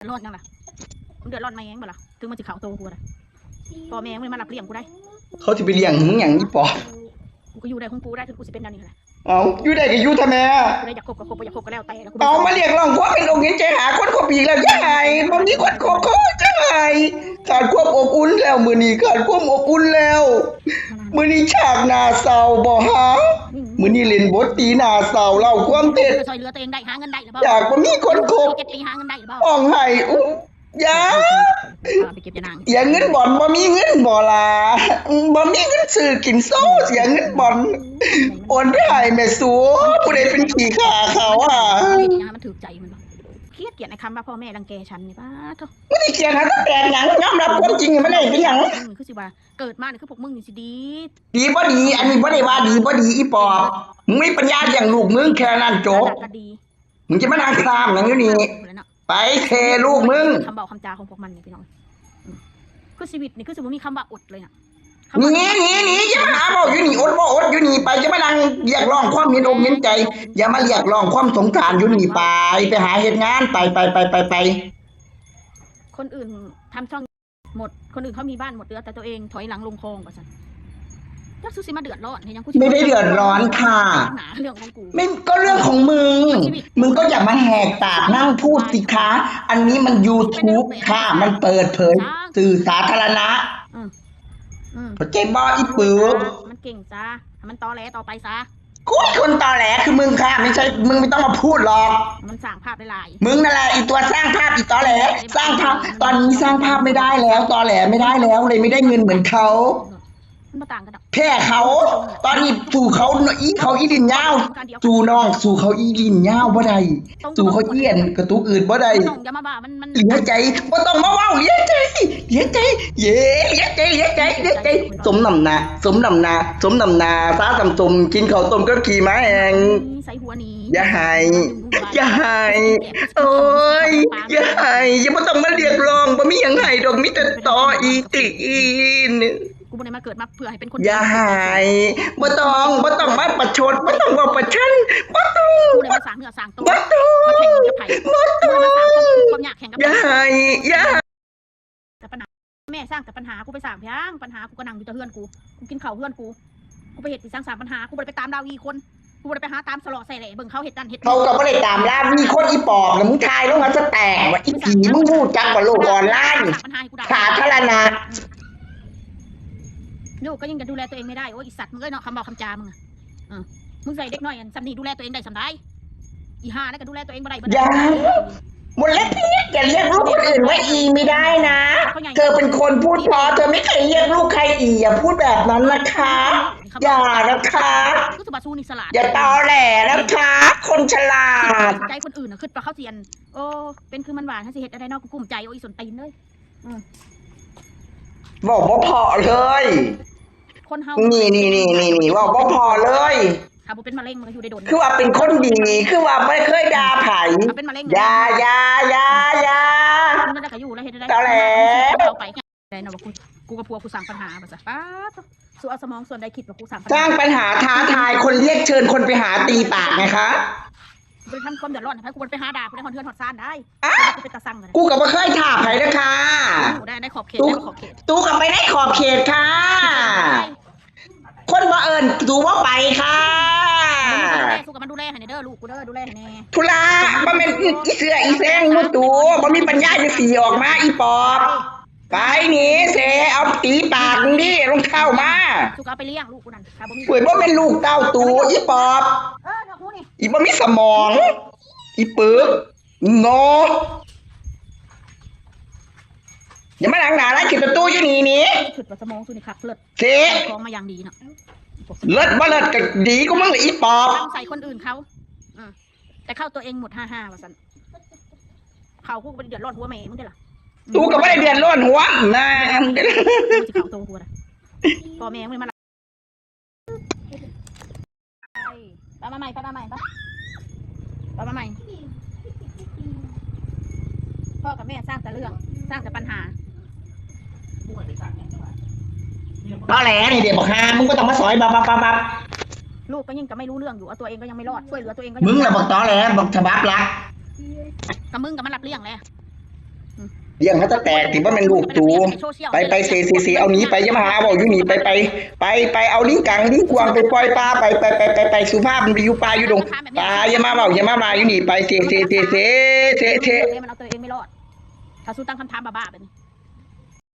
ເດືອດຮ້ອນຫຍັງລະ? ມຶງເດືອດຮ້ອນແມ່ງບໍ່ລະ? ເຖິງມັນຊິເຂົ້າໂຕກູລະ ພໍ່ແມ່ມຶງມາຮັບລ້ຽງກູໄດ໋. ເຂົາຊິໄປລ້ຽງມຶງຫຍັງອີປອບ? ກູກໍຢູ່ໄດ້ຂອງກູໄດ້ ເຖິງກູຊິເປັນແນວນີ້ຫັ້ນລະ. ເອົ້າ ຢູ່ໄດ້ກໍຢູ່ທຳແມ່ ຜູ້ໃດຢາກຄົບກໍຄົບ ບໍ່ຢາກຄົບກໍແລ້ວແຕ່ລະ. ເອົາ ມາຮຽກຮ້ອງຄວາມເປັນອົກເປັນໃຈຫາຄົນຄົບອີກແລ້ວ ຢ່າໃຫ້ ບໍ່ມີຄົນຄົບ ໂອ້ຍ ຢ່າໃຫ້ ຂາດຄວາມອົບອຸ່ນແລ້ວ ມື້ນີ້ຂາດຄວາມອົບອຸ່ນແລ້ວ. ມື້ນີ້ສາກໜ້າເສົ້າບໍ່ຫາ ມື້ນີ້ຫຼິ້ນບົດຕີໜ້າເສົ້າ ເລົ່າຄວາມເທັດ ຊ່ອຍເຫຼືອຕົວເອງໄດ້ ຫາເງິນໄດ້ຫຼືບໍ່? ຢາກບໍ່ມີຄົນຄົບ ເກັບໄປຫາເງິນໄດ້ຫຼືບໍ່? ຮ້ອງໄຫ້ ອຸ ຢ່າ ເສຍເງິນບ່ອນ ບໍ່ມີເງິນບໍ່ລະ ບໍ່ມີເງິນຊື້ກິນໂຊ ເສຍເງິນບ່ອນ ໂອນໄປໃຫ້ແມ່ສູ. ຜູ້ໃດເປັນຂີ້ຂ້າເຂົາຫາ ມັນຖືກໃຈມັນບໍ່? ເຄຍດກຽດໃນຄຳວ່າພໍ່ແມ່ລັງແກສັນນີ້ ປາດໂທ້ ມັນຊິກຽດຫາແຕກຫຍັງ? ຍອມຮັບຄວາມຈິງມັນໄດ້ເປັນຫຍັງ? ອືມ ຄືຊິວ່າເກີດມານີ້ຄືພວກມຶງນີ້ຊິດີ ດີບໍ່ດີ? ອັນນີ້ບໍ່ໄດ້ວ່າດີບໍ່ດີອີປອບ ມຶງມີປັນຍາລ້ຽງລູກມຶງແຄ່ນັ້ນຈົບ. ມຶງຈະມານັ່ງຂ້າມຫຍັງຢູ່ນີ້? ໄປເທລູກມຶງ ຄຳເວົ້າຄຳຈາຂອງພວກມັນນີ້ພີ່ນ້ອງ ອືມ ຄືຊີວິດນີ້ຄືຊິບໍ່ມີຄຳວ່າອົດເລີຍນະ. ໜີ ໜີ ໜີ ຢ່າມາຫາເວົ້າຢູ່ນີ້ ອົດບໍ່ອົດຢູ່ນີ້ ໄປ ຢ່າມານັ່ງຮຽກຮ້ອງຄວາມເຫັນອົກເຫັນໃຈ ຢ່າມາຮຽກຮ້ອງຄວາມສົງສານຢູ່ນີ້ ໄປ ໄປຫາເຮັດງານ ໄປ ໄປ ໄປ ໄປ ໄປ. ຄົນອື່ນທຳຊ່ອງ ໝົດ ຄົນອື່ນເຂົາມີບ້ານໝົດ ເຫຼືອແຕ່ຕົວເອງຖອຍຫຼັງລົງຄອງວ່າຊັ້ນ. ຈັກສຸຊິມາເດືອດຮ້ອນເຮັດຫຍັງ? ກູຊິ ໄມ່ໄດ້ເດືອດຮ້ອນຄ່ະ ເລື່ອງຂອງກູ ແມ່ນກໍເລື່ອງຂອງມຶງ ມຶງກໍຢ່າມາແຫກປາກນັ່ງພູດສິຄະ ອັນນີ້ມັນຢູທູບຄ່ະ ມັນເປີດເຜີຍສື່ສາທາລະນະ ອືມ ອືມ ເຂົ້າໃຈບໍ່ອີປຶກ? ມັນເກັ່ງຊະ ໃຫ້ມັນຕໍແຫຼຕໍ່ໄປຊະ. ກູເປັນຄົນຕໍແຫຼຄືມຶງຄ່ະ ໄມ່ໃຊ່ ມຶງໄມ່ຕ້ອງມາພູດຫຼອກ ມັນສ້າງພາບຫຼາຍໆ ມຶງນັ້ນແຫຼະອີຕົວສ້າງພາບ ອີຕໍແຫຼ ສ້າງພາບ ຕອນນີ້ສ້າງພາບໄມ່ໄດ້ແລ້ວ ຕໍແຫຼໄມ່ໄດ້ແລ້ວ ເລີຍໄມ່ໄດ້ເງິນເໝືອນເຂົາ ມັນບໍ່ຕ່າງກັນດອກ ແພ້ເຂົາ ຕອນນີ້ສູ້ເຂົາ ອີເຂົາອີດິນຍາວ ສູ້ນ້ອງ ສູ້ເຂົາອີດິນຍາວບໍ່ໄດ້ ສູ້ເຂົາອີອັນກະຕຸກອື່ນບໍ່ໄດ້ ບໍ່ຕ້ອງ ຢ່າມາວ່າມັນ ມັນ ເຫຼືອໃຈ ບໍ່ຕ້ອງມາເວົ້າ ເຫຼືອໃຈ ເຫຼືອໃຈ ເຢ ເຫຼືອໃຈ ເຫຼືອໃຈ ເຫຼືອໃຈ ສົມນ້ຳໜ້າ ສົມນ້ຳໜ້າ ສົມນ້ຳໜ້າ ສາສ່ຳສົມ ກິນເຂົ້າຕົ້ມກັບຂີ້ໝາແຫ້ງ ໃສ່ຫົວໜີ ຢ່າໃຫ້ ຢ່າໃຫ້ ໂອ້ຍ ຢ່າໃຫ້ ຢ່າ ບໍ່ຕ້ອງມາຮຽກຮ້ອງ ບໍ່ມີຫຍັງໃຫ້ດອກ ມີແຕ່ຕໍ່ອີກຕີກອີກ ກູບໍ່ໄດ້ມາເກີດມາເພື່ອໃຫ້ເປັນຄົນ ຢ່າໃຫ້ ບໍ່ຕ້ອງ ບໍ່ຕ້ອງມາປະຊົດ ບໍ່ຕ້ອງເວົ້າປະຊັນ ບໍ່ຕ້ອງ ກູບໍ່ໄດ້ມາສ້າງເນື້ອສ້າງໂຕ ບໍ່ຕ້ອງ ມາແຂ່ງກັບໃຜ ບໍ່ຕ້ອງ ກູບໍ່ໄດ້ມາສ້າງຄວາມ ຄວາມຍາກແຂ່ງກັບໃຜ ຢ່າໃຫ້ ຢ່າ ແຕ່ປັນຫາ ແມ່ສ້າງແຕ່ປັນຫາ ກູໄປສ້າງຫຍັງ ປັນຫາ ກູກໍນັ່ງຢູ່ແຕ່ເຮືອນກູ ກູກິນເຂົ້າເຮືອນກູ ກູໄປເຮັດອີ່ຫຍັງສ້າງປັນຫາ ກູບໍ່ໄດ້ໄປຕາມລາວອີ່ຄົນ ກູບໍ່ໄດ້ໄປຫາຕາມສະເລາະແຊແຫຼະ ເບິ່ງເຂົາເຮັດນັ້ນເຮັດນີ້ ເຂົາກໍບໍ່ໄດ້ຕາມລາວ ມີຄົນອີປອບນະ ມຶງຖ່າຍລົງມາສະແຕັກວ່າ ອີຜີ ມຶງຮູ້ຈັກບໍ່ໂລກອອນລາຍ ສາທາລະນະ ລູກກໍຍັງຈະດູແລຕົວເອງໄມ່ໄດ້ ໂອ້ຍ ອີສັດ ມຶງເອີຍເນາະ ຄຳເວົ້າຄຳຈາມຶງ ເອີ ມຶງໃສ່ເດັກນ້ອຍອັນສ່ຳນີ້ດູແລຕົວເອງໄດ້ສ່ຳໃດ? ອີຫ່ານັ້ນກໍດູແລຕົວເອງບໍ່ໄດ້ ບໍ່ໄດ້ ຢ່າ ບໍ່ເລີຍ อย่าเรียกลูกคนอื่นว่าอีไม่ได้นะ เธอเป็นคนพูดเพราะ เธอไม่เคยเรียกลูกใครอี อย่าพูดแบบนั้นนะคะ อย่านะคะ อย่าตอแหลนะคะ คนฉลาด ໃຈຄົນອື່ນນະ ຄິດວ່າເຂົາຊິອັນ ໂອ້ ເປັນຄືມັນວ່າ ເຮົາຊິເຮັດແນວໃດເນາະ ກູກຸ້ມໃຈ ໂອ້ຍ ອີສົ້ນຕີນເອີຍ ອືມ ເວົ້າບໍ່ເພາະເລີຍ ຄົນເຮົາ ນີ້ໆໆໆ ເວົ້າບໍ່ພໍເລີຍ ຖ້າບໍ່ເປັນມະເຮັງມັນກໍຢູ່ໄດ້ດົນ ຄືວ່າເປັນຄົນດີ ຄືວ່າບໍ່ເຄີຍດ່າໃຜ ຖ້າເປັນມະເຮັງ ຢ່າ ຢ່າ ຢ່າ ຢ່າ ມັນກໍຢູ່ແລ້ວ ເຮັດໄດ້ ຕອແຫຼ ເອົາໄປ ໄດ້ນະວ່າ ກູ ກູກັບຜົວກູສ້າງບັນຫາວ່າຊະ ປາດໂທ້ ສູ່ເອົາສະໝອງສ່ວນໃດຄິດວ່າກູສ້າງບັນຫາ ສ້າງບັນຫາ ທ້າທາຍຄົນ ຮຽກເຊີນຄົນໄປຫາຕີປາກໄງຄະ ບໍ່ໄດ້ທຳຄວາມເດືອດຮ້ອນໃຫ້ໃຜ ກູບໍ່ໄດ້ໄປຫາດ່າຜູ້ໃດຮອດເຮືອນຮອດຊານໄດ໋ ອ້າ ກູເປັນຕາຊັງ ກູກໍບໍ່ເຄີຍທ້າໃຜເດີຄ່ະ ໄດ້ຂອບເຂດ ຕູ ໄດ້ຂອບເຂດ ຕູກໍໄປໃນຂອບເຂດຄ່ະ ຄົນບໍ່ເອີ້ນ ຕູບໍ່ໄປຄ່ະ ມາດູແລ ສູ່ກັບມາດູແລໃຫ້ແດ່ເດີ ລູກກູເດີ ດູແລໃຫ້ແດ່ ທຸລາ ບໍ່ແມ່ນອີເສືອອີແຊງໝູ່ຕູ ບໍ່ມີປັນຍາຢູ່ ສີອອກມາ ອີປອບ ໄປໜີເສ ເອົາຕີປາກມຶງດີ ລົງເທົ້າມາ ສູ່ກັບເອົາໄປລ້ຽງລູກກູນັ້ນ ຖ້າບໍ່ມີ ໂອ້ຍ ບໍ່ແມ່ນລູກເຕົ້າຕູ ອີປອບ ເອີ ບໍ່ມີສະໝອງ ອີປຶກ ໂງ່ ຢ່າມານັ່ງໜ້າລາຍຂີ້ຕົວຕູ້ຢູ່ນີ້ນີ້ ຄິດວ່າສະໝອງຊູນີ້ຄັກເລີດ ເສ ຂອງມາຢ່າງດີເນາະ ເລີດບໍ່ເລີດກໍດີກວ່າມຶງລະ ອີປອບ ໃສ່ຄົນອື່ນເຂົາ ອື ແຕ່ເຂົ້າຕົວເອງໝົດ ຫ້າຫ້າ ວ່າຊັ້ນ ເຂົ້າກູກໍບໍ່ໄດ້ເດືອດຮ້ອນຫົວແມ່ມຶງເດ້ລະ ຕູກໍບໍ່ໄດ້ເດືອດຮ້ອນຫົວນາງເດ້ລະ ເຂົ້າໂຕຫົວລະ ພໍ່ແມ່ມຶງມາ ໄປ ໄປມາໃໝ່ ໄປມາໃໝ່ ໄປ ໄປມາໃໝ່ ພໍ່ກັບແມ່ສ້າງແຕ່ເລື່ອງ ສ້າງແຕ່ບັນຫາ ຕອແຫຼນີ້ເດ ບັກຫ່າ ມຶງບໍ່ຕ້ອງມາສອຍ ບັບ ບັບ ບັບ ບັບ ລູກກໍຍັງຈະໄມ່ຮູ້ເລື່ອງຢູ່ ເອົາຕົວເອງກໍຍັງໄມ່ລອດ ຊ່ວຍເຫຼືອຕົວເອງກໍຍັງ ມຶງລະບັກຕອແຫຼ ບັກສະບັບຫຼັກ ກໍມຶງກໍມາຮັບລ້ຽງແຫຼະ ລ້ຽງໃຫ້ຕາແຕກຕິ ບໍ່ແມ່ນລູກຕູ. ໄປ ໄປ ເຊ ເຊ ເຊ ເອົາໜີໄປ ຢ່າມາຫາເວົ້າຢູ່ນີ້ ໄປ ໄປ ໄປ ໄປ ເອົາລິງກັງລິງກວາງໄປປ່ອຍປ່າ ໄປ ໄປ ໄປ ໄປ ໄປ ສຸພາບມັນໄປຢູ່ປ່າຢູ່ດົງປ່າ ຢ່າມາເວົ້າ ຢ່າມາວ່າຢູ່ນີ້ ໄປ ເຊ ເຊ ເຊ ເຊ ເຊ ເຊ ມັນເອົາຕົວເອງບໍ່ລອດ ຖ້າສູຕັ້ງຄຳຖາມບ້າໆແບບນີ້.